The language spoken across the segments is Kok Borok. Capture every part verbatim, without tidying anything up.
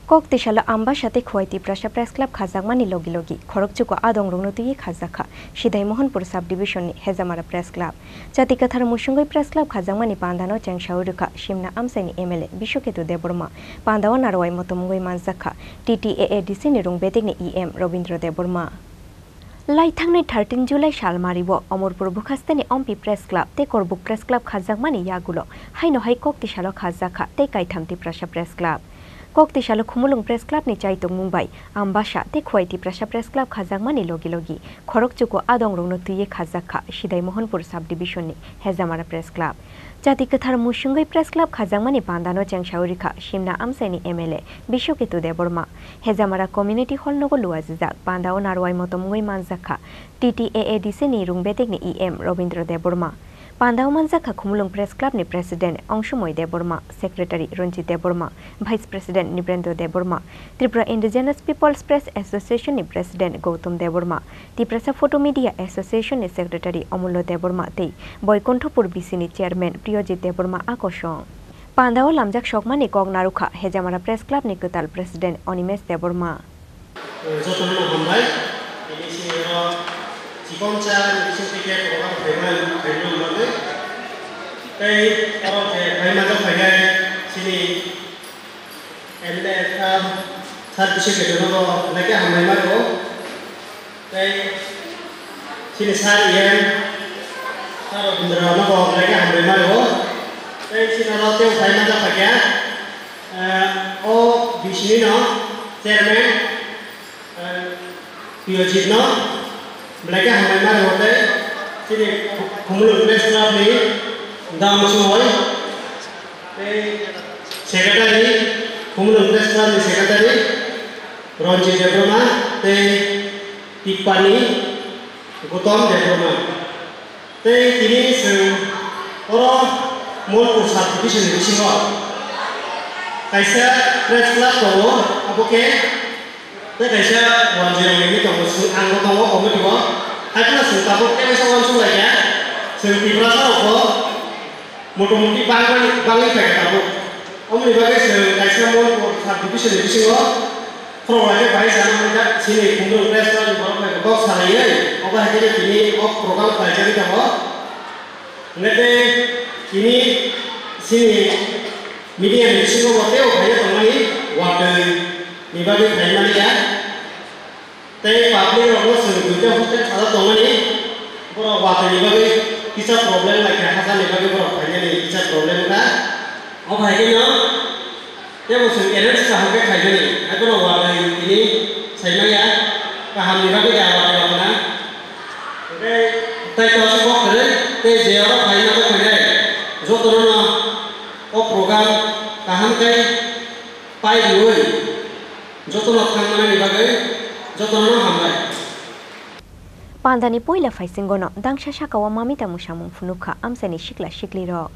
Kok tisalo Ambasa tei Khowai Tiprasa Press Club khajakmani logi logi khorokchugo adongrokno twiwi khajakha Sidai Mohanpur Sub Division ni Hejamara Press Club. Chati kwthar musungwi Press Club khajakmani pandano chengsawi rwkha Simna amchaini M L A Biswaketu Debbarma, pandao narwai motom wngwi manjakha T T A A D C ni rung bedekni E M Robindra Debbarma. Laithangni thirteen July salmario Omorpur Bukhasteni Ompi Press Club tei Korbuk Press Club khajakmani yagulo haino hai kok tisalo khajakha tei kaitham Tiprasa Press Club. Kok tisalo Khumulwng Press Club ni chaitokmung bai Ambasa tei Khowai Tiprasa Press Club khajakmani logi logi khorokchugo adongrokno twiwi khajakha Sidai Mohanpur Sub Division ni Hejamara Press Club. Chati kwthar musungwi Press Club khajakmani pandano chengsawi rwkha Simna amchaini M L A Biswaketu Debbarma. Hejamara Community Hall nogo luajijak pandao narwai motom wngwi manjakha T T A A D C ni rung bedekni E M Robindra Debbarma. Pandao manjakha Khumulwng Press Club ni President Ongsumoy Debbarma, Secretary Ranjit Debbarma, Vice President Nibrendra Debbarma, Tripura Indigenous People's Press Association ni President Gautam Debbarma, Tiprasa Photo Media Association ni Secretary Omullo Debbarma tei Boikonthopur B C ni Chairman Priyojit Debbarma a kosong. Pandao lamjak sokmani kok narwkha Hejamara Press Club ni kwtal President Animesh Debbarma. Jotono hambai. Tini chini oro chikon cha, chini chini ticket program khaimani, khaimani bagwi. Tei oro khe khaima jok khainai chini M L A sir, sir Biswaketu no bo belai khe hambai mano. Tei chini sir E M sir Robindra no bo belai khe hambai mano. Tei chini oro tei khaima jok khaikha, eh, o B C ni no chairman, eh, Priyojit no belai khe hambai mano tei chini Khumulwng Press Club ni Dam Chumoi tei secretary, Khumulwng Press Club ni secretary Ranjit Debbarma tei Tipani Gautam Debbarma. Tei tini chwng oro Mohanpur Sub Division ni bisingo kaisa press club tongo, abo khe tei kaisa wanjwi rok ni tongo, chwng ang bo tongo committee o. Haiphano chwng tabuk tei kaisa uansuk lai kha, chwng Tiprasa rok bo motamuti bangmani, bangwi phaikha tabuk. Omoni bagwi chwng kaisa Mohanpur Sub Division ni bisingo khorok lai khe bahai sana hwnjak chini Khumulwng Press Club ni borok bai kok salaiwi, obo hai khe tini o program khlaijagwi tongo. Hwnkhe tei tini chini media ni bisingo bo tei o phaiwi tongmani watwi ni bagwi phaimani ya. Tei public rokno chwng duita hostel sajak tongmani, borok watwi ni bagwi kisa problem lai kha, hachal ni bagwi borok phainani kisa problem wngkha. Obo hai kheno teibo chwng arrange kaham khe khaimani, haikheno watwi tini saimanya kaham ni bagwi da watwi rok na. Hwnkhe tei to aswk kok kwrwi tei je oro phaima tong phainai jotono no o program kaham khe pai rwui jotono thang manani bagwi jotono hambai. Pandani poila phaisingono dangsa sakao mamita mwsamung phunukha amchaini sikla siklirok.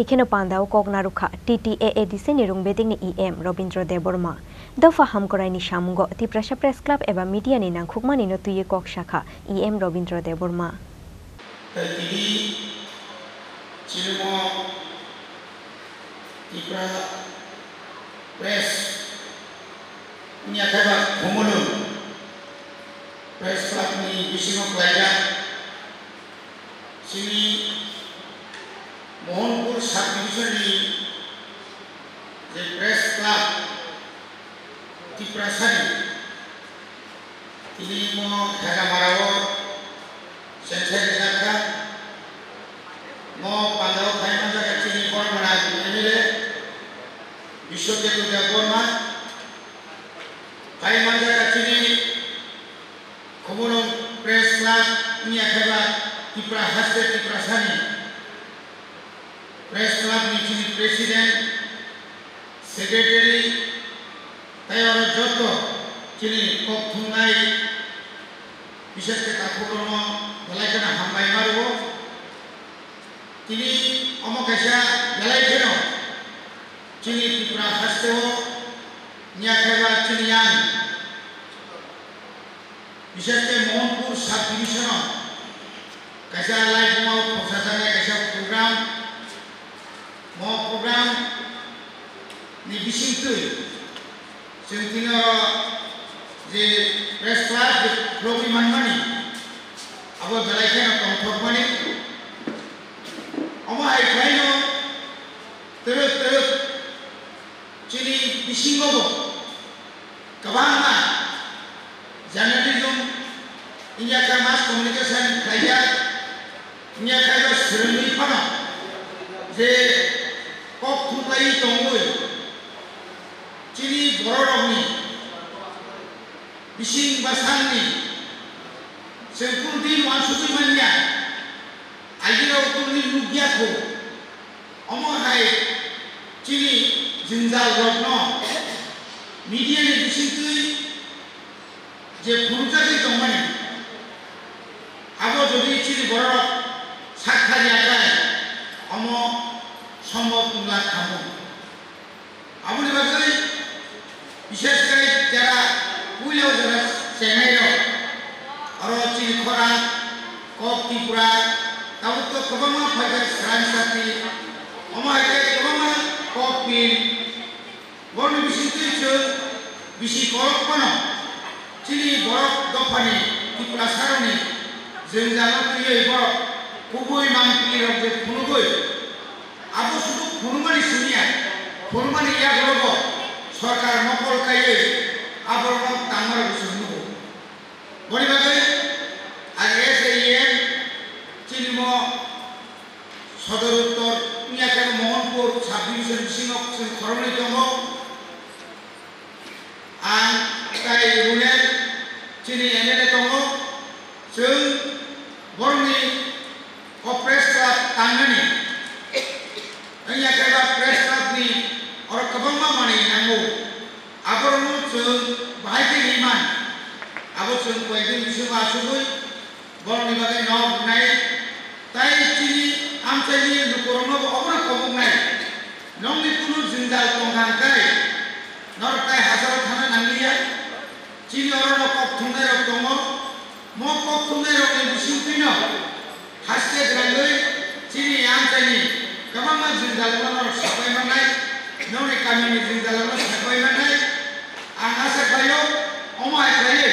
Kheno pandao kok narwkha T T A A D C ni rwng bedekni E M Robindra Debbarma. Dopha hamkwraini samungo Tiprasa Press Club eba media ni nangkhukmani no twiwi kok sakha E M Robindra Debbarma. Tei tini chilimo Tipra Press wngya khe ba Khumulwng Press Club ni bisingo klaijak chini Mohanpur Sub Division ni je Press Club Tiprasani tini mo Khajamarao sensai rijak kha. Mo pandao phai manjak kha chini Bormana M L A Biswaketu Debbarma, phai manjak kha chini Khumulwng Press Club wngya khe ba Tipra haste Tiprasani Press Club ni chini President, Secretary, tei oro joto chini kok thumnai, bishesh khe takhukrokno belai kheno hambai ma rwo. Tini omo kaisa belai kheno chini Tripura hasteo wngya khe ba chini yang, bishesh khe Mohanpur Sub Division o kaisa laibuma o khorsa jaknai kaisa program. Mo program ni bisingtwi chwng tini oro je press club je khulogwi manmani, abo belai kheno tongthokmani. Omo hai khlaino twrwk twrwk chini bisingo bo kwbangma journalism, wngya khe mass communication khlaijak, wngya khe bo swrwngwi phano je kok thuklaiwi tongwi chini bororokni bising bwsakni chwng kunu di uansugwi manya, agirok kunu di nukya kho. Omo hai chini jwngjal rokno media ni bisingtwi je phunukjagwi tongmani, abo jodi chini bororok sak kha ya khe, omo sombok wngla khamu. Aboni bagwi bishesh khe jara puila o jora chengnai rok, oro chini khorang, kok Tripura, tabuk to kwbangma phaikha swrang sati, omo hai khe kwbangma kok pin, borokni bisingtwi chwng bisi korok phano chini borok dophani Tiprasarokni jwngjalo twiwi borok kubui mangpili rok je phunugwi, abo sudu phunukmani simi ya, phunukmani yagulobo sorkar mokol kaiwi aborokno tangmarokbo chwng nugo. Boni bagwi ang S A E M chini mo Sodor Uttor wngya khe Mohanpur sub division bisingo chwng khoroknwi tongo. Ang tai Runel chini M L A tongo. Chwng borokni o press club tangnani wngya khe ba press club ni oro kwbangma manwi nango. Aborokno chwng bahai khe hinwi man. Abo chwng koyekdin bisingo achugwi borokni bagwi nok rwnai, tai chini amchaini lukurokno bo obono koboknai. Nokni kunu jwngjal tongkha hwnkhe norok tai hachalo thangna nangliya. Chini orono kok thumnairok tongo. Mo kok thumnairokni bisingtwino haste gwnangwi chini amchaini kwbangma jwngjalono norok sapai mannai, nokni kamini jwngjalono sapai mannai. Ang asa khlaio, omo hai khlaiwi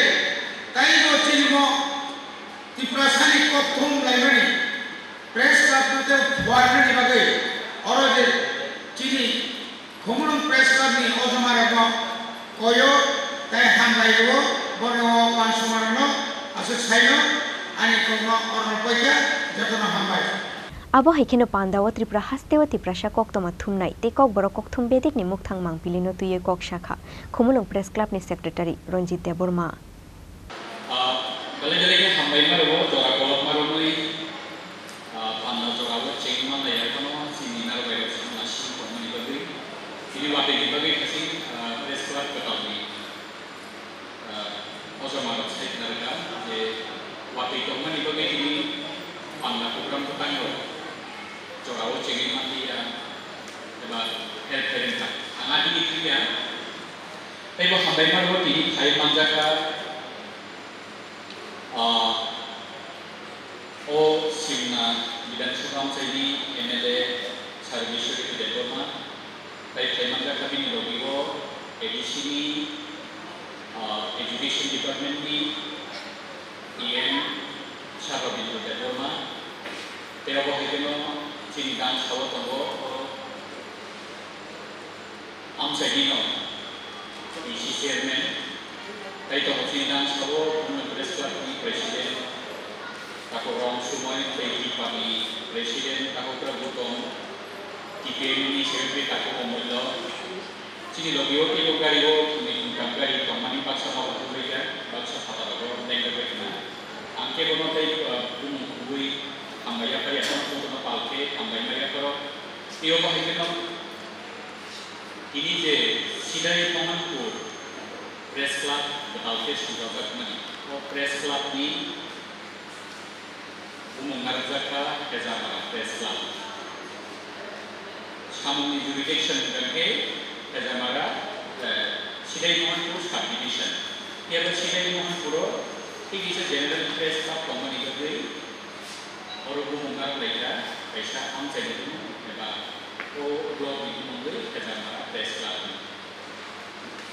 taibo chini mo Tiprasani kok thum laimani press club no tei phuarnani bagwi oro je chini Khumulwng Press Club ni ojomarokno koyo tei hambai rwo, bono o uansumarokno aswk saino ani kokno orno poikha, jotono hambai. Abo hai kheno pandao Tripura hasteo Tiprasa koktoma thumnai tei kokborok kokthum bedekni mukthang mangpilino twiwi kok sakha Khumulwng Press Club ni Secretary Ranjit Debbarma. Ah, belai belai khe hambai ma rwo, jora kolok ma rwmwi, ah, panda jora o cheng ma nai ya phano chini narwk bai rok samna sing tongmani bagwi, chini watwi ni bagwi khe chini, ah, press club kwtal ni, ah, ojomarok sai khna rwkha je watwi tongmani bagwi chini panda program kwtal rok jora o chengwi ma twi ya. Eba help khe rwngkha. Ang adini thangya. Teibo hambai mano tini phai manjakha. Ah, o Simna Bidhan Sabha amchaini M L A Sir Biswajit Debbarma. Tai phai manjakha bini logi o A D C ni, ah, Education Department ni E M Sarbabindu Debbarma. Tei obo hai kheno chini dam sao tongo, o amchaini no E C chairman. Tai tongo chini dam sao Khumulwng Press Club ni president. Takhuk Rong Sumoi tei Tripani president, takhuk Rang Butong, T P M ni secretary takhuk Omullo. Chini logi o teibo gari o thumni thumtham gari tongmani baksa nogo thumlaijak, baksa phataro lengjakbai khna. Ang khe bono tei, uh, bumung kubui hambai yaphar ya, bono pal khe hambai ma yapharo. Tei obo hai kheno tini je Sidai Mohanpur Press Club kwtal khe swngjajak mani, o Press Club ni bumung narwkjak kha Hezamara Press Club. Samungni jurisdiction hwnkha khe Hezamara, eh, Sidai Mohanpur Subdivision. Phiya ba Sidai Mohanpuro tei kisa General Press Club tongmani bagwi oro bumung narwk lai kha, kaisa amchaini bumung eba o block ni bumung bai Hezamara Press Club.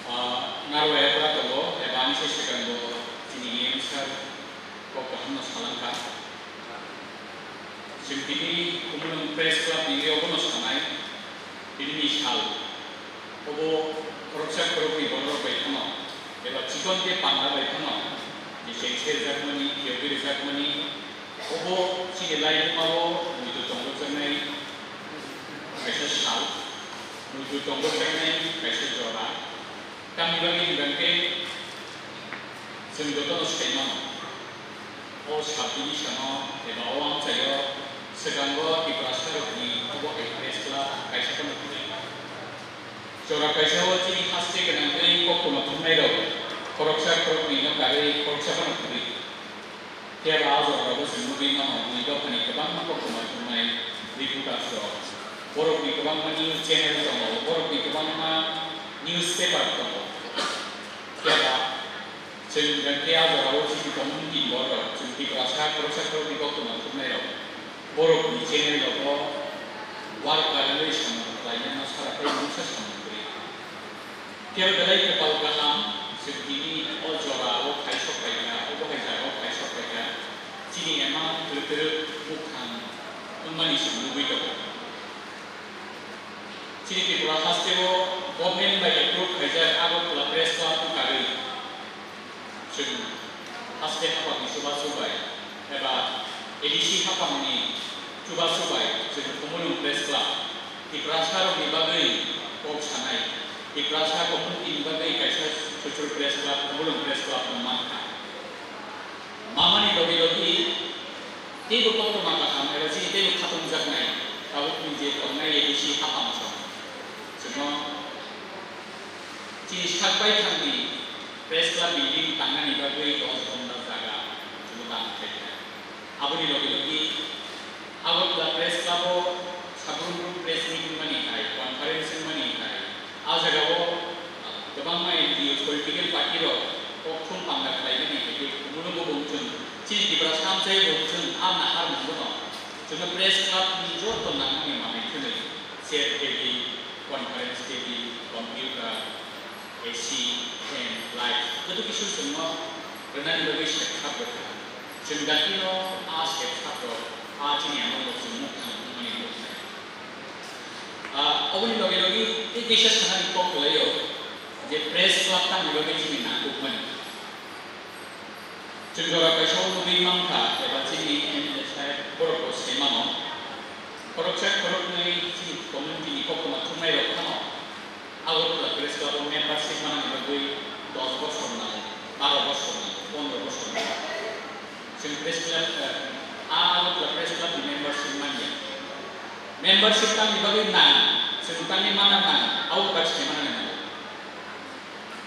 Ah, narwk ya pura tongo, eba ani se swkango chini E M sir kok kaham no salang kha. Chwng tini Khumulwng Press Club ni obo no sanai, tini ni sal, obo khoroksa khoroknwi borok bai phano, eba chikon tei panda bai phano, je chengse rwjakmani, phiyogwi rwjakmani, obo chini laibuma o muitu tongjaknai kaisa sal, muitu tongjaknai kaisa jora. Tamni bagwi hwnkha khe chwng jotono sai mano, o subdivision-o eba o amchaio swkango Tiprasarokni obo hai press club kaisa phano kwrwi. Jora kaisa-o chini haste gwnangwi koktwma thumnairok khoroksa khoroknwino karwi khoroksa phano kwrwi. Phiya ba o jora rogo chwng nugwi mano, bini dophani kwbangma koktwma thumnai reporters rok, borokni kwbangma news channel tongo, borokni kwbangma newspaper tongo. Phiya ba chwng hwnkhe o jora o chini community ni borok rok, chwng Tiprasa khoroksa khoroknwi koktwma thumnai rok, borokni channel rogo work karwi samung khlainani sara tei mungsa samung kwrwi. Phiya belai kwpal kaham, chwng tini o jora o khai sok pai kha, obo hai jaga o khai sok pai kha, chini ema kwrwk kwrwk mukhang wngmani chwng nugwi tongo. Chini Tripura haste o government bai approve khaijak Agartala Press Club ni karwi. Chwng haste haphangni chubachu bai eba A D C haphangni chubachu bai chwng Khumulwng Press Club, Tiprasarokni bagwi kok sanai, Tiprasa community ni bagwi kaisa chuchur Press Club, Khumulwng Press Club no mankha. Mamani logi logi teibo koktwma kaham eba chini teibo khatungjaknai tabukni je tongnai A D C haphang song chwngno chini sak baithangni Press Club building tangnani bagwi dos ghonta jaga chwngno dan khlaikha. Aboni logi logi Agartala Press Club o Sabrum Group Press Meet wngmani hai, conference wngmani hai, a jagao kwbangma N G O, political party rok kokthum panda khlaimani hai khe, kumunugo bo chwng chini Tiprasa amchai bo chwng a naharmung bono chwngno Press Club ni joto nangmani manwi thwnwi chair table, conference table, computer, A C, fan, light, joto kisu chwngno rwnani bagwi sep sap rwkha. Chwng dakti no a sep sap rok a chini amol rok chwng nuk thang thangmani nuk thai. Ah, oboni loge loge tei kisa sanani kok kwlaio je Press Club tamni bagwi chini nangkukmani. Chwng jora kaisa o nugwi mankha eba chini M L A saheb borok bo sai mano. Khoroksa khoroknwi chini community ni koktwma thumnai rok phano Agartala Press Club o membership manani bagwi dos bosor nango, baro bosor nango, pondro bosor nango. Chwng Press Club, eh, a Agartala Press Club ni membership manya. Membership tamni bagwi nang, chwng tamni mana nang, abo kaisa manani nango.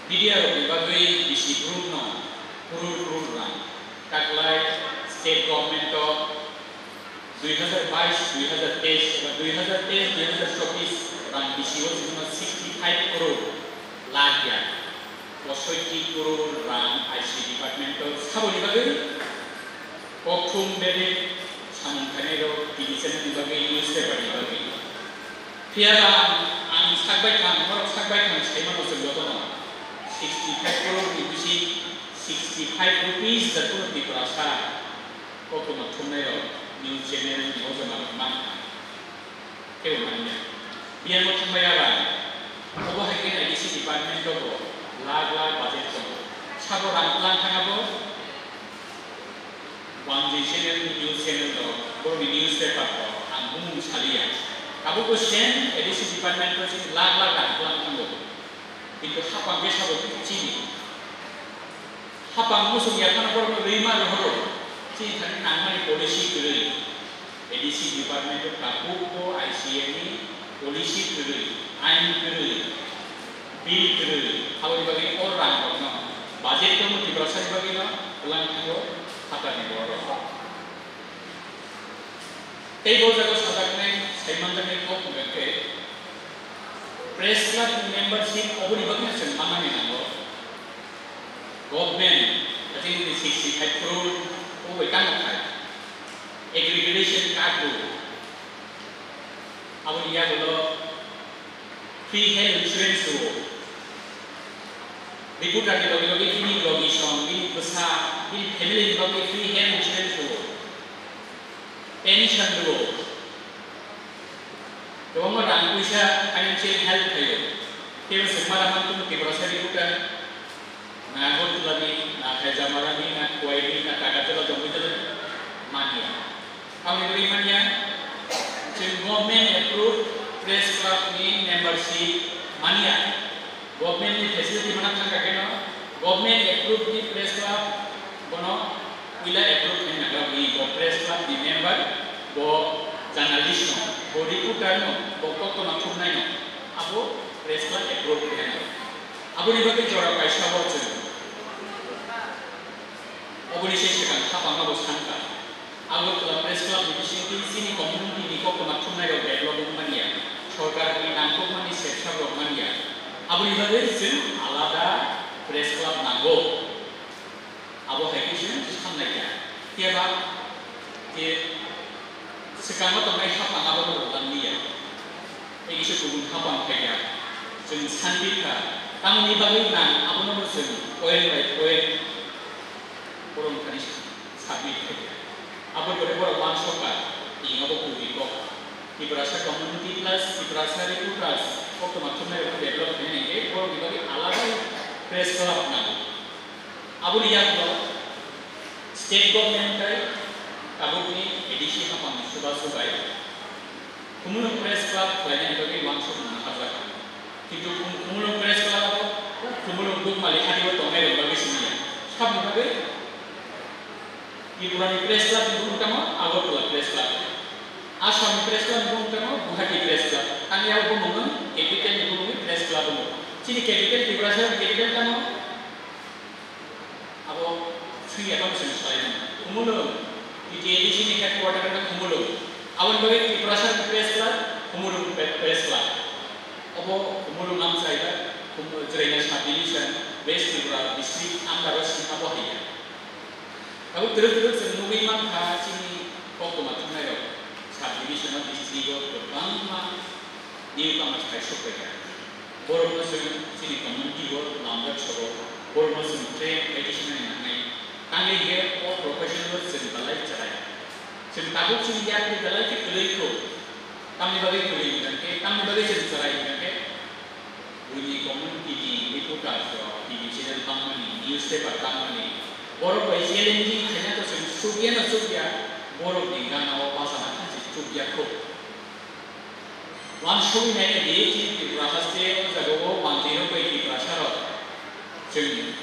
Media rokni bagwi bisi group no crore crore rang taklai state government o dui hazar bais, dui hazar teis eba dui hazar teis, dui hazar chobbish Rang bisi o chwngno sixty five crore lakh ya, posoiti crore rang I C department o saboni bagwi kokthum bebek samung khainai rok T V channel ni bagwi, newspaper ni bagwi. Phiya ba ang, ang sak bai thang, borok sak bai thang sai mano chwng jotono sixty five crore ni bisi sixty five rupees da kunu Tiprasa koktwma thumnai rok news channel ni ojama rok mankha. Kebo manya. Biyang no thumbai ya rang. Obo hai khe I D C department o bo lakh lakh budget tongo. Sabo rang tlang thang abo. Wanjwi channel ni news channel rok, borokni newspaper rok ang bumung saliya. Tabukbo same A D C department o chini lakh lakh rang tlang thango. Kintu hapang khe sabo chini. Hapang muchung yaphano borokno rwima rohoro. Chini thani nangmani policy kwrwi. A D C department o tabukbo I C A ni policy kwrwi, ain kwrwi, bill kwrwi, aboni bagwi o rang rokno budget tongo Tiprasa ni bagwi no twlang thango phatarni borok rok. Tei bo jaga sajaknai, saimanjaknai kok hwnkhe press club ni membership oboni bagwi no chwng manani nango. Government, I think, sixty five crore o bai tamo khai. Aggregation card bo. Aboni yagulo free health insurance o. Reporter ni logi logi bini logi song, bini bwsa, bini family ni logi free health insurance o. Pension o. Kwbangma rang puisa financial help khaio. Tei swngma rang tong Tiprasa reporter. Na Agartala ni, na Khaijamara ni, na Khowai ni, na Agartala jongoi jala manya. Aboni bagwi manya, chwng government approved press club ni membership manya. Government ni facility mana thangkha kheno, government approved ni press club bono puila approve khaina nango, bo press club ni member, bo journalist no, bo reporter no, bo koktwma thumnai no, abo press club approve khaina nango. Aboni bagwi jora kaisa o chwng. Oboni se swkang hapang no bo sankha. Agartala Press Club ni bisingtwi chini community ni koktwma thumnai rok develop wng manya. Sorkar ni nangkukmani sepsap rok manya. Aboni bagwi chwng alada press club nango. Abo hai khe chwng samnai kha. Phiya ba je swkango tongnai hapang abono rwdan liya. Tei kisa kubun hapang phai kha. Chwng santi kha. Tamoni bagwi nang abono bo chwng point by point borok thani submit khai kha. Abo pore borok uansuk kha, tini obo kubui kok. Tiprasa community plus Tiprasa reporters koktwma thumnai rok develop khainai hwnkhe borokni bagwi alada press club nango. Aboni yagulo state government tei tabukni A D C hapangni chubachu bai Khumulwng Press Club khlainani bagwi uansukmung naharjak. Kintu Khum-, Khumulwng Press Club o Khumulwng Dukmali hati o tongnai rok bagwi simi ya. Saboni bagwi Tripura ni Press Club ni bumung tamo Agartala Press Club. Assam ni Press Club ni bumung tamo Guwahati Press Club. Tangwi abo bumung wng capital ni bumung wng Press Club wng. Chini capital Tiprasa ni capital tamo? Abo swiya tamo chwng salai mano. Khumulwng, T T A D C ni headquarter wngkha Khumulwng. Aboni bagwi Tiprasa Press Club, Khumulwng Pre-, Press Club. Obo Khumulwng amchaida, Khum-, Chwraina Sub Division, West Tripura District under o simi abo haiya. Abo twrwk twrwk chwng nugwi mankha chini koktwma thumnairok Sub Division o, district o kwbangma newcomers phai sokphaikha. Borokno chwng chini community o lamjak sogo, borokno chwng train khai tisnani nangnai. Tangwi hinkhe o profession o chwng belai chwrai. Chwng tabuk chini yakni belai khe kwrwi kho. Tamni bagwi kwrwi hwnkhe, tamni bagwi chwng chwrai hwnkhe, buini community ni reporters rok, T V channel tangmani, newspaper tangmani, borok bai challenging khaina to chwng chukya no chukya, borokni gana o bachana kha se chukya kho. Uansugwi naina di, chini Tripura haste o jaga o manjwi rok bai Tiprasa rok chwng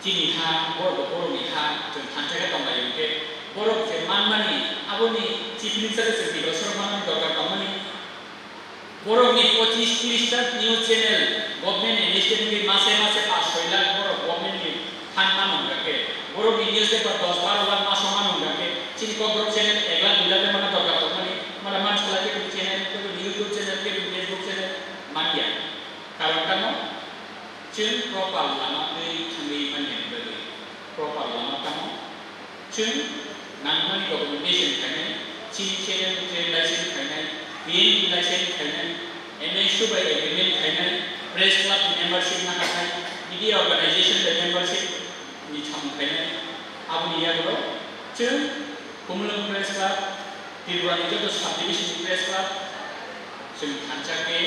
chini ha, borok bo borokni ha, chwng thansa khe tong lai hwnkhe, borok je manmani, aboni chief minister chwng Tiprasa rok manmani dorkar tongmani. Borokni pochis tris ta news channel, government ni list wngwi mase mase pash soi lakh borok government ni phan mano hwnkha khe, borokni newspaper dos baro lakh maso mano hwnkha khe, chini Kokborok channel ek lakh dui lakh mano dorkar tongmani, mano mansi lai khe channel, tei YouTube channel, Facebook channel manya. Karon tamo chwng proper lama twi thangwi manya ni bagwi. Proper lama tamo chwng nangmani documentation khainai, chini channel trade license khainai, B N P license khainai, M S U bai agreement khainai, press club ni membership naharnai, media organization bai membership ni samung khainai. Aboni yagulo chwng Kumulwng Press Club, Tripura ni joto subdivision ni press club, chwng thansa khe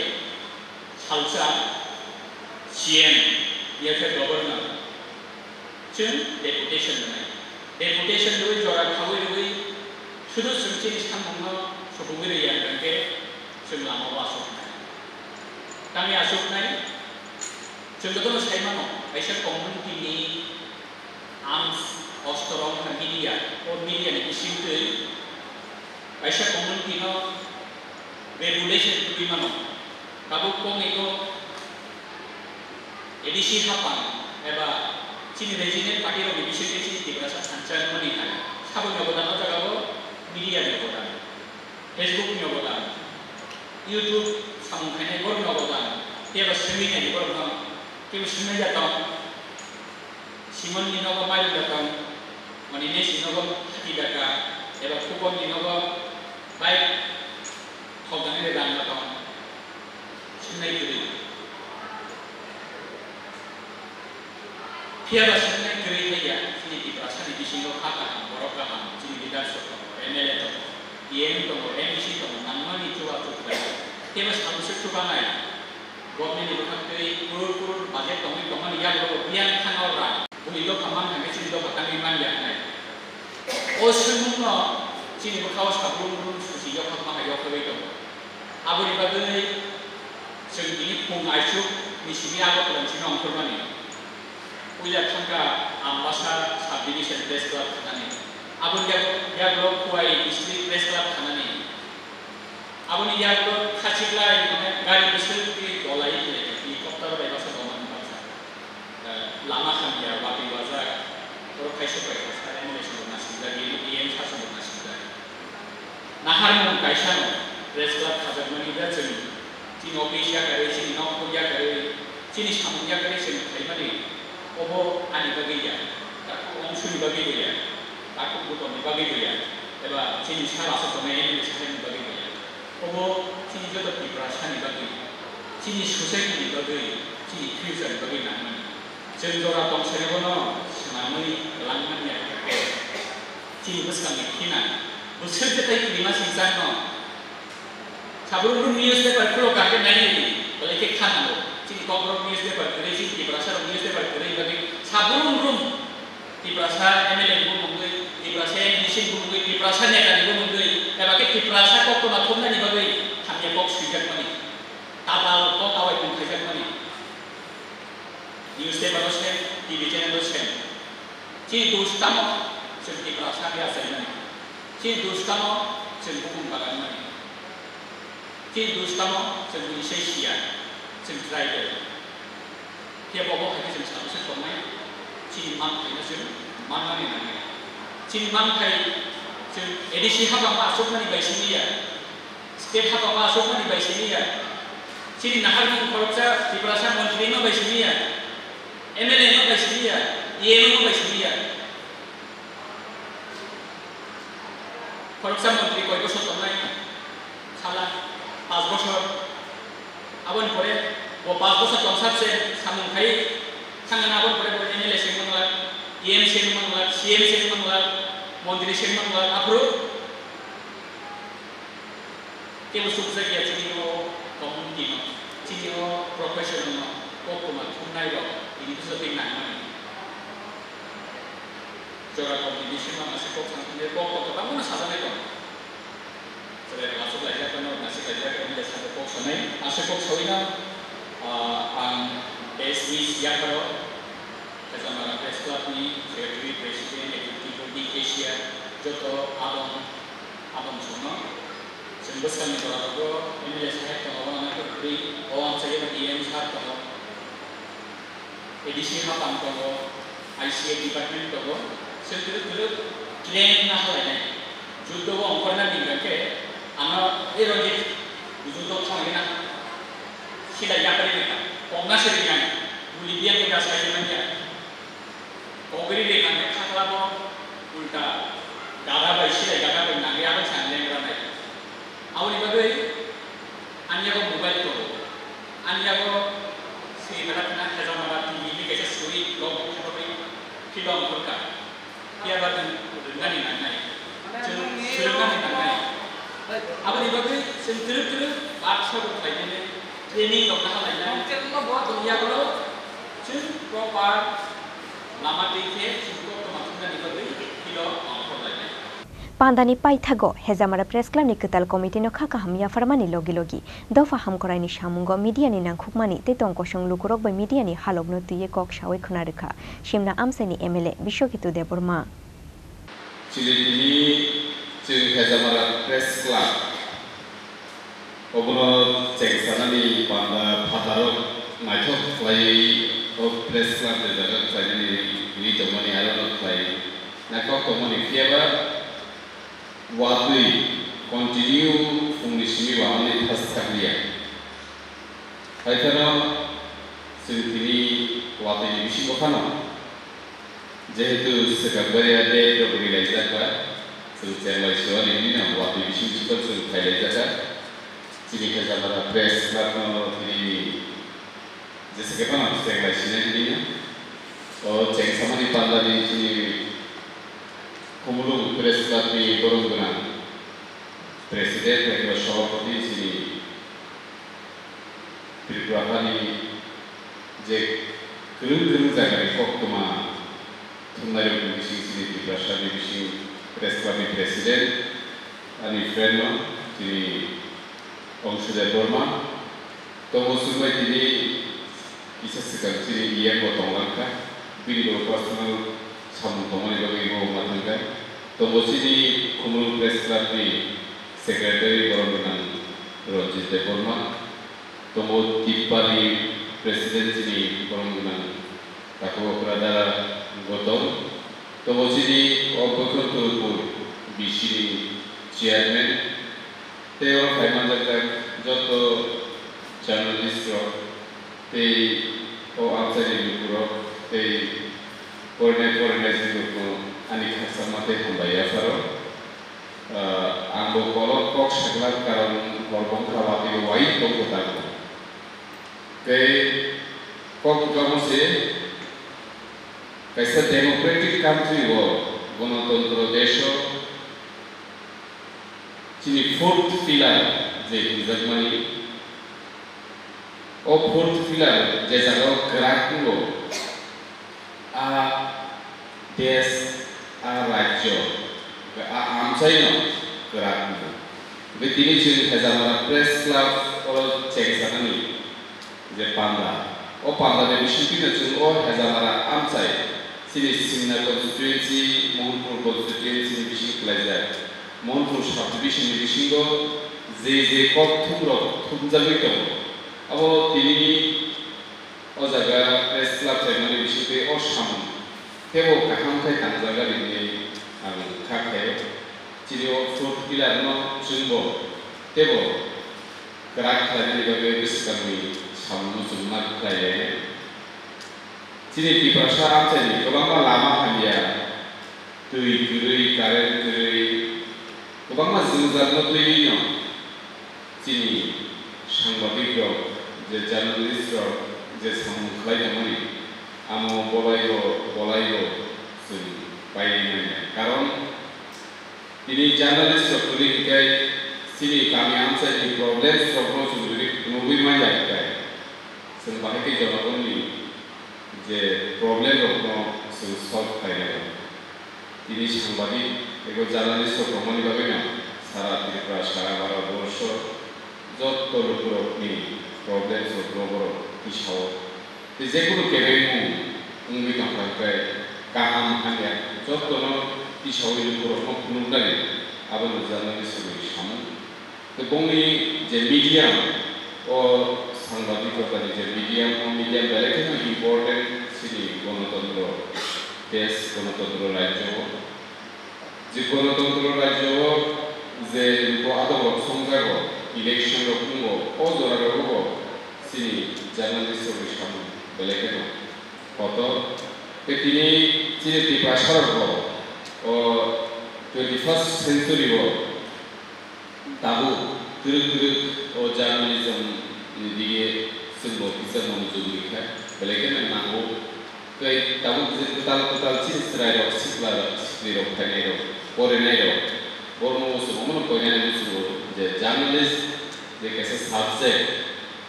salsa C M, yakhe governor, chwng deputation rwnai. Deputation rwi jora khaui rwi sudu chwng chini samungno subugwi rwi yang khe chwng lama o asuknai. Tamo asuknai, chwng jotono sai mano, kaisa community ni arms, ostro wngkha media, o media ni bisingtwi kaisa community no regulation tubui mano. Tabuk kok ni kok A D C hapang eba chini regional party rok ni bisingtwi chini Tiprasa thansa wngmani hai saboni obodan o jaga o media ni obodan. Facebook ni obodan, YouTube samung khainai borok ni obodan, tei bo swngwi nai borok no, tei bo swngwi ya tong, Simon ni nogo mai ya tong, Moninesh ni nogo hati daka, eba Khupon ni nogo bike thok dani rang ya tong, swngnai kwrwi. Phiya ba swngnai kwrwi thai ya, chini Tiprasa ni bisingo kha kaham, borok kaham, chini leaders rok tongo, M L A tongo, T M tongo, M D C tongo, nangmani chuba chuklai. Phiya ba sabo se chubanai, government ni bwkhak twi crore crore budget tongwi tongmani yagulo bo biyang thangna rang. Boni dopha man thangkhe chini dopha tangwi man ya hnai. O swngmungno chini bwkhao sabrum brum susi yokhakma hai yokhagwi tongo. Aboni bagwi chwng tini phung aisuk ni simi Agartala ni simi ongkhormani. Puila thangkha Ambasa Sub Division Press Club khanani. Aboni yago, yago Khowai District Press Club khanani. Aboni yago Khachiklai mane gari bwswk twi dolai khlai helicopter bai basa bomani baksa. Eh, lama hamya, watwi wajak, borok kaisa bai kaisa M L A songbo nasingjak, M P M sasongbo nasingjak. Naharmung kaisano press club khajakmani da chwng chini office yakarwi, chini nok yakarwi, chini samung yakarwi chwng khaimani, obo ani bagwi ya, takhuk wngsuni bagwi bo ya, takhuk butorni bagwi bo ya, eba chini sal aswk tongnai M L A saharni bagwi bo ya. Obo chini joto Tiprasani bagwi, chini society ni bagwi, chini future ni bagwi nangmani. Chwng jora tongsairokno swnamwi langmani ya khe chini bwskangni khina bwswk je tei kirima singchakno. Sabrumrok newspaper khulo kha khe nai nai di, belai khe kha nango. Chini Kokborok newspaper kwrwi, chini Tiprasarok newspaper kwrwi bagwi sabrumrok Tiprasa M L A ni bumungwi, Tiprasa M D C ni bumungwi, Tiprasa neta ni bumungwi, eba khe Tiprasa koktwma thumnani bagwi hamya kok swijakmani, tatal kok awai tong khaijakmani. Newspaper o se, T V channel o se. Chini dos tamo chwng Tiprasa khe achaimani. Chini dos tamo chwng bukhung bagan mani. Chini dos tamo chwng bini sai siya, chwng tribal. Phiya bo bo hai khe chwng sabo se tongnai, chini manthai no chwng manmani nangnai. Chini manthai chwng A D C hapang ma aswkmani bai simi ya, state hapang ma aswkmani bai simi ya, chini naharmung khoroksa Tiprasa montri no bai simi ya, M L A no bai simi ya, E M no bai simi ya. Khoroksa montri koi bosor tongnai? Sala, panch bosor. Aboni pore bo panch bosor tongsak se samung khai thangna, aboni pore bo M L A se wng manglak, E M se wng manglak, C M se wng manglak, montri se wng manglak, aphuru teibo sukjak ya chini o community no, chini o profession no, koktwma thumnai rok, tini bwswk tei nangmani. Jora kok ni bisingo ang aswk kok sana thangwi kok kok kwbangma no sajaknai tongo. Chwrai rok aswk laijak phano, nasik laijak phano, le sabo kok sanai. Aswk kok sawi no, ah, ang S B C yapharo, Khajamara Press Club ni Secretary, President, Executive Body, Cashier, joto adong, adong songno. Chwng bwskangni jora rogo M L A saheb tongo, obo nangkhe kwrwi, o amchaio D M sir tongo. A D C hapang tongo, I C A department tongo, chwng kwrwk kwrwk claim na halainai. Juddo o ongkhorna nini khe ano tei Ranjit Buju dok thang gina. Silai yapri rika. Kongna siri ngai. Buli biang kita sai manya. Kogri rika ne khakla bo ulta. Gada bai silai gada bai nagi abo sang lengra nai. Aboni bagwi ani yago mobile tongo. Ani yago swi mera khna hejamara T V ni kaisa swi log khobwi film khorka. Phiya ba nwng rwngnani nangnai. Chwng swrwngnani nangnai. Aboni bagwi chwng twrwk twrwk workshop khlainani training rok naha lainai. Aboni yago chwng proper lama twi khe chwng koktwma thumnani bagwi philo ongkhor lainai. Pandani paithago Hejamara Press Club ni kwtal committee no kha kaham yapharmani logi logi dopha hamkrai ni samungo media ni nangkhukmani tei tong kosong lukurok bai media ni halok no twiwi kok sawi khwna rwkha Simna amchai ni M L A Biswaketu Debbarma. Chini tini chwng Hejamara Press Club obono chengsanani panda phataro naithok khlaiwi o Press Club ni jaga khlainani ri tongmani aro no khlai naithok tongmani phiyaba watwi continue phungni simi wahanni thas thakliya. Hai phano chwng tini watwi ni bisingo phano jehetu swkang bariya date rok rilaijak ba, chwng chenglai sewani hinwi no watwi bising bisingo chwng phailaijak kha. Chini Hejamara Press Club no tini jesa khe phano cheng lai sinai hinwi no. O cheng samani panda ni chini Khumulwng Press Club ni borom gwnang President eba Sabhapati chini Tripura hani je kwrwng kwrwng jaga ni koktwma thumnai rok ni bising chini Tiprasa ni bising Press Club ni President ani friend no chini Ongsude Borma. Tongo chwngbai tini kisa swkang chini E M bo tonglang kha, bini bo personal samung tongmani bagwi bo wngma thang kha. Tongo chini Khumulwng Press Club ni Secretary borom gwnang Ranjit Debbarma, tongo Tipani President chini borom gwnang Takhuk Okra Dara Gautam, tongo chini o Boikhonto Rupur B C ni Chairman, tei oro phai manjakjak joto journalist rok tei o amchaini lukurok tei porinai porinai jwngno ani khakchangma tei hambai yapharo. Ah, ang bo kolok kok saglak karon hor bongkha watwi bo wai tongbo tango. Tei kok bwkha se kaisa democratic country o, gonotontro desh o chini fourth pillar je hwnjakmani, o fourth pillar je jagao kwrak wngo, a desh, a rajyo, a amchaino kwrak wngo. Hwnkhe tini chwng Hejamara Press Club oro chengsanani je panda, o panda ni bisingtwi no chwng o Hejamara amchai chini Simna constituency, Mohanpur constituency ni bising kwlaijak. Mohanpur subdivision ni bisingo je je kok thumrok thumjagwi tongo, abo tini o jaga press club chairman ni bisingtwi o samung teibo kaham khe tangjak adi hinwi ang kha khlaio. Chini o fourth pillar no chwngbo teibo kwrak khlainani bagwi bwswkangni samungno chwng ma khlai lainai. Chini Tiprasa amchaini kwbangma lama hamya, twi kwrwi, current kwrwi, kwbangma jwngjal no twiwi no chini sangbadik rok, je journalist rok je samung khlai tongmani, amo bolaibo bolaibo chwng painai manya. Karon tini journalist rok kwrwi hinkhe chini kami amchaini problems rokno chwng jodi phunugwi manya hinkhe chwng bahai khe jonogonni je problem rokno chwng solve khlainai. Tini sangbadik ebo journalist rok tongmani bagwino sara Tripura, sara Bharat borsho jotto lukurokni problems rokno borok tisao. Tei jekunu kebengmung wngwi tongkha hwnkhe kaham hamya jottono tisaui lukurokno phunuknai abono journalist rokni samung. Tei bongni je medium, o sangbadik jotani je medium, o medium belai kheno important chini gonotontro desh, gonotontro rajyo o. Je gonotontro rajyo o je bo adongrok songjago, Election rok wngo, o jora rogo bo chini journalist rokni samung belai kheno kotor. Tei tini chini Tiprasa rok bo o twenty first century o tabuk kwrwk kwrwk o journalism ni dige chwng bo kisa mano jugri kha belai kheno nango. Tei tabuk je kwtal kwtal chini chwrairok, siklai rok, siklirok, phainairok, porinairok, borno chwng omono koinani muchungo je journalist je kaisa subject,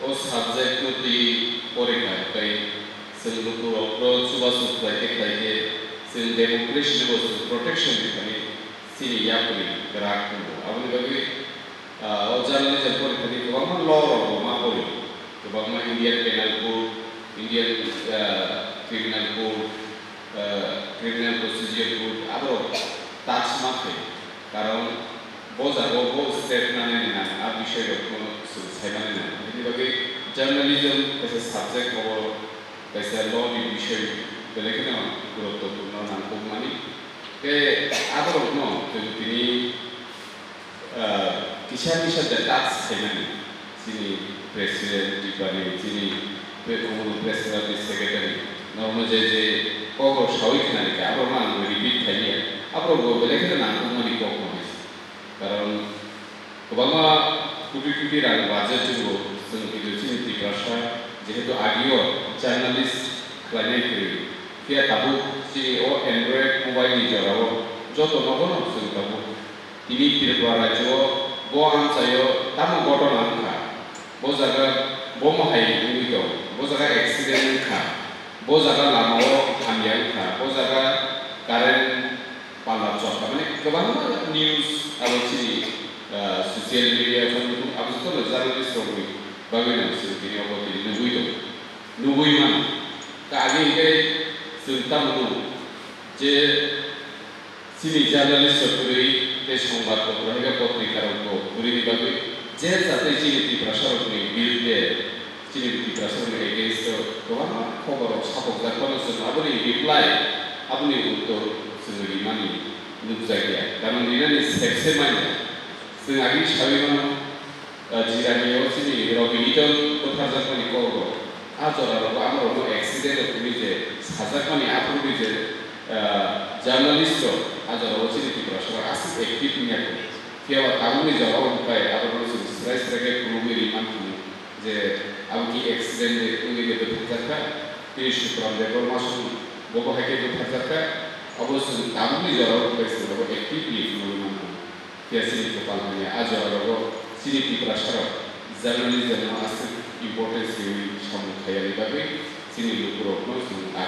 o subject no twi porikha, tei chwng lukurokno chubachu khlaikhe khlaikhe chwng democracy no bo chwng protection rikha hinwi chini yapri kwrak tongo. Aboni bagwi Ah, o journalism porikha di kwbangma law rok bo ma pori, kwbangma Indian Penal Code, Indian, ah, Criminal Code, ah, Criminal Procedure Code, aborok touch ma khe, karon bo jaga o bo step nanani nang, a bisoi rok no chwng sai mani nang. Bini bagwi journalism kaisa subject obo kaisa law ni bisoi belai kheno guruttopurno nangkukmani. Tei aborok no chwng tini ah, kisa misa de touch khaimani, chini president tipani, chini pre-, omono press club ni secretary, norokno je je kok rok sawi khnani khe, aborokno ang repeat khailiya, aborok bo belai kheno nangkukmani kok no hai se. Karon kwbangma koti koti rang budget tongo, chwng kisa chini Tiprasa, jehetu agio journalist khlainai kwrwi, phiya tabuk chini o Android mobile ni jorao joto nogono chwng tabuk Tini Tripura rajyo o bo amchaio tamo ghotona wngkha, bo jaga bomo hai wngwi tong, bo jaga accident wngkha, bo jaga lama o hamya wngkha, bo jaga current pala chokha, mane kwbangma news abo chini, ah, social media phano abo jotono journalist rokni bagwi no chwng tini obo tini nugwi tong, nugwi mano. Ta age hwnkhe chwng tamo nung je Chini journalist rok kwrwi tei songbat potro hai khe potrika rok bo kwrwini bagwi je jatwi chini Tiprasa rokni birudhe, chini Tiprasa rokni against o kwbangma khobor rok sapokjak phano chwng aboni reply, aboni uttor chwng rimani nukjakya. Karon rinani sepse manya. Chwng agini sawi mano, Ah, Jirani o chini Robi Liton butharjakmani kok rok. A jora rogo amorokno accident rok hwnwi je sajakmani aphuru je, ah, journalist rok a jora o chini Tiprasa rok aswk active wngya kho. Phiya ba tabukni jora o hwnkhe aborokno chwng swrai swrai khe khulumwi ri man kha je abo ki accident wngwi je butharjakha, tei Sukram Debbarma song bobo hai khe butharjakha, abo chwng tabukni jora o hwnkhe chwng abo actively khulumwi man kha. Phiya chini kwpal hamya, a jora rogo chini Tiprasa rok journalism no aswk importance riwi samung khaiyani bagwi chini lukurokno chwng a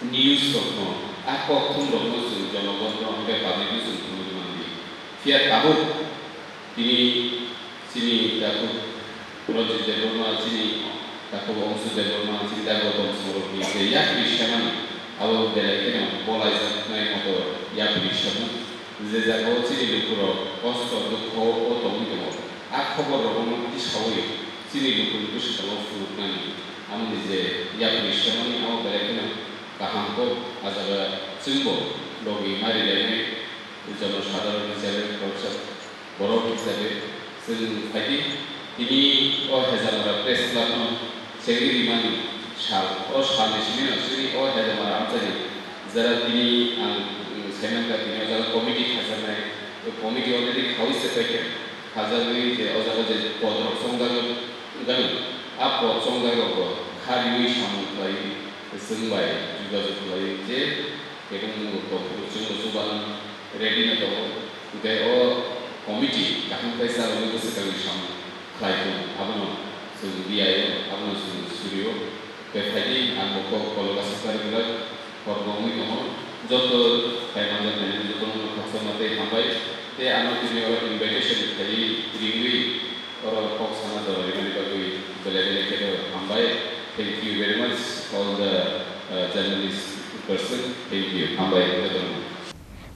news rokno, a kokthum rokno chwng jonogon no hwnkhe public no chwng phunugwi mandi. Phiya tabuk tini chini takhuk Ranjit Debbarma, chini takhuk Angshu Debbarma, chini takhuk Gautam Songh rokni je yapri semani, abo belai kheno bolaijaknai moto yapri semung. Je jagao chini lukurok kosto dukho o tongwi tongo, a khobor rokno tisawi chini lukurok bwskango phunuknani, amoni je yapri semani abo belai kheno kaham kok. A jaga chwngbo logi ma rilainai jonosadharon hisabe khoroksa borok hisabe chwng phaidi. Tini o Hejamara Press Club no chengwi rimani sal, o salni simi no chini o Hejamara amchaini jara tini ang, mm, saimankha tini o jaga committee khajaknai, o committee already khaui se paikha, khajaknai je o jaga je pod rok chongjak gano, a pod chongjak rok bo kha riui samung khlai chwng bai jogajog khlai je kebengmung rok tongphuru chwng bo chubalang ready no tongo. Hwnkhe o committee kaham khe chalogwi bwswk kangni samung khlai tongo, abono chwng diyaio, abono chwng surio. Tei phaidi ang bo kok kolok aswk kari glak, hor bo wngwi tongo. Joto phai manjak nai jotono khakchangma tei hambai. Tei ano tini oro invitation khaiwi ringwi oro kok sana jora rimani bagwi belai belai kheno hambai. Thank you very much all the, uh, journalist person. Thank you. Hambai jotono.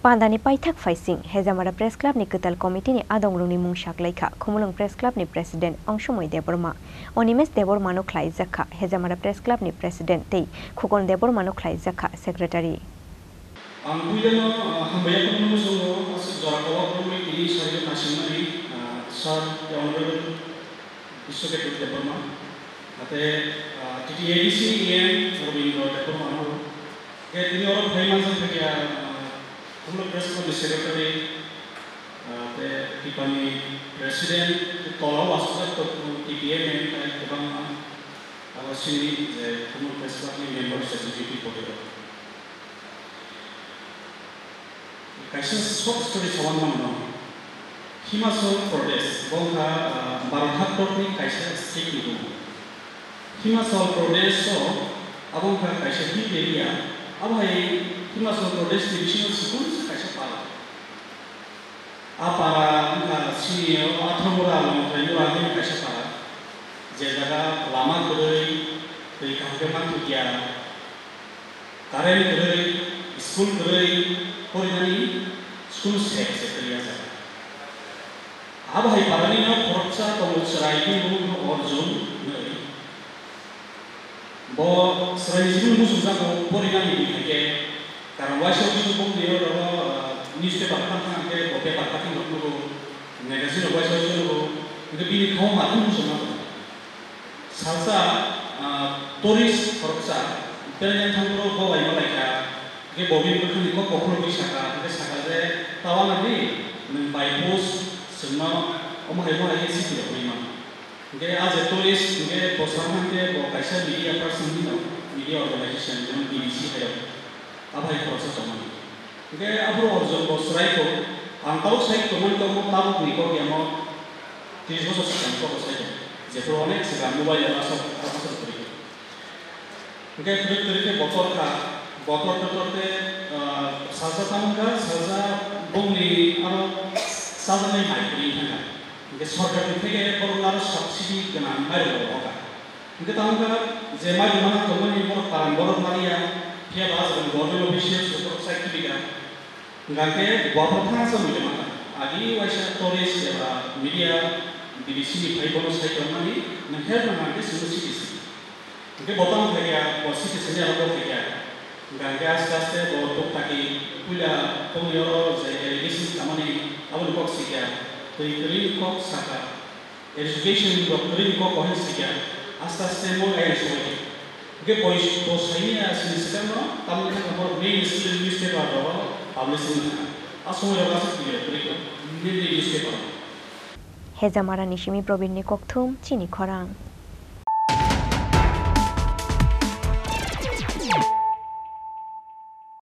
Pandani paithak phaising, Hejamara Press Club ni kwtal committee ni adongrokni mung saklaikha, Khumulwng Press Club ni President Ongsomoi Debbarma, Onimesh Debbarma no khlaijakha, Hejamara Press Club ni President tei Khukon Debbarma no khlaijakha, Secretary. Ang puilano, ah, hambai yaphang no muchungo, aswk jora kolok romwi tini sario naisingmani, ah, Sir, the Honorable Biswaketu Debbarma, ate, ah, T T A D C E M Rabindra Debbarma no, ke tini oro phai manjak khakia, ah, Khumulwng Press Club ni Secretary, ah, te Tipani President, tola o asajak to T P M M tai kwbangma, abo sini je Khumulwng Press Club ni members executive body rok. Kaisa short story sawan mano. Himachal Pradesh, bo wngkha, ah, Bharat haktokni kaisa state ni bumo. Himachal Pradesh o, abo wngkha kaisa hill area, abo hai Himachal Pradesh ni bisingo chikon se kaisa para. A para wngkha sini o Athamura, Longthaimura hwnwi kaisa para. Je jaga lama kwrwi, twi kaham khe manthokya, current kwrwi, school kwrwi, porinani school sek se kwrwi a jaga. Abo hai parani no khoroksa tongo chwrai bini bumung khe Arjun hwnwi. Bo chwrai ni simi muchungjago porinani di hai khe, karon waisa waisa bumung ni oro, ah, newspaper kha thang khe bo paper cutting rok nugo, magazine rok waisa waisa nugo, hwnkhe bini kha o ma khe muchungma tongo. Salsa, ah, tourist khoroksa, Italian thangphuru bo bai malaikha, hwnkhe bo bini bwkhakni kok kokhorogwi sakha, hwnkhe sakha je, "Tawang di, nwng by post chwngno omo hai omo hai khe chiti rwgwi mano." Hwnkhe a je tourist, hwnkhe bo sakha hwnkhe bo kaisa media person hino, media organization, jemon B B C hai rok, abo hai khoroksa tongmani. Hwnkhe aphuru Arjun bo swrai kho, ang tabuk sai tongmani tongmo tabukni kok yamo tris bosor swkang kok sai tong. Jephuru onek swkang mobile o aswk aswk kwrwi. Hwnkhe kwrwi kwrwi khe botor kha, botor totor khe, ah, salsa tamo kha, salsa bongni aro chajaknai mai kwrwi thangkha. Hwnkhe sorkarni theke borokno aro subsidy gwnang mai rwkha. Hwnkhe tamo khe je mai rwmani tongmani borok parang borok maliya, phiya ba ajaboni government officials rok sai khibika. Hwnkhe bo aphuru thangsa mui rwmani. Agi waisa tourist eba media B B C ni phai bono sai tongmani, nwng help nang hwnkhe chwngno citizen. Hwnkhe bo tamo khaikha, bo citizen ni aro kok khaikha. Hwnkhe aste aste bo tok taki puila tongni oro je irrigation khamani aboni kok sikha. Twi kwrwini kok sakha. Education rok kwrwini kok bo hai sikha, aste aste mo gai soi. Hwnkhe boi bo saini a sini swkangno, tamni thangkhe borok mainstream newspaper rogo publishing wngkha. A somoi rogo aswk video kwrwi kok, mainly newspaper. Hejamarani simi Probinni kokthum chini khorang.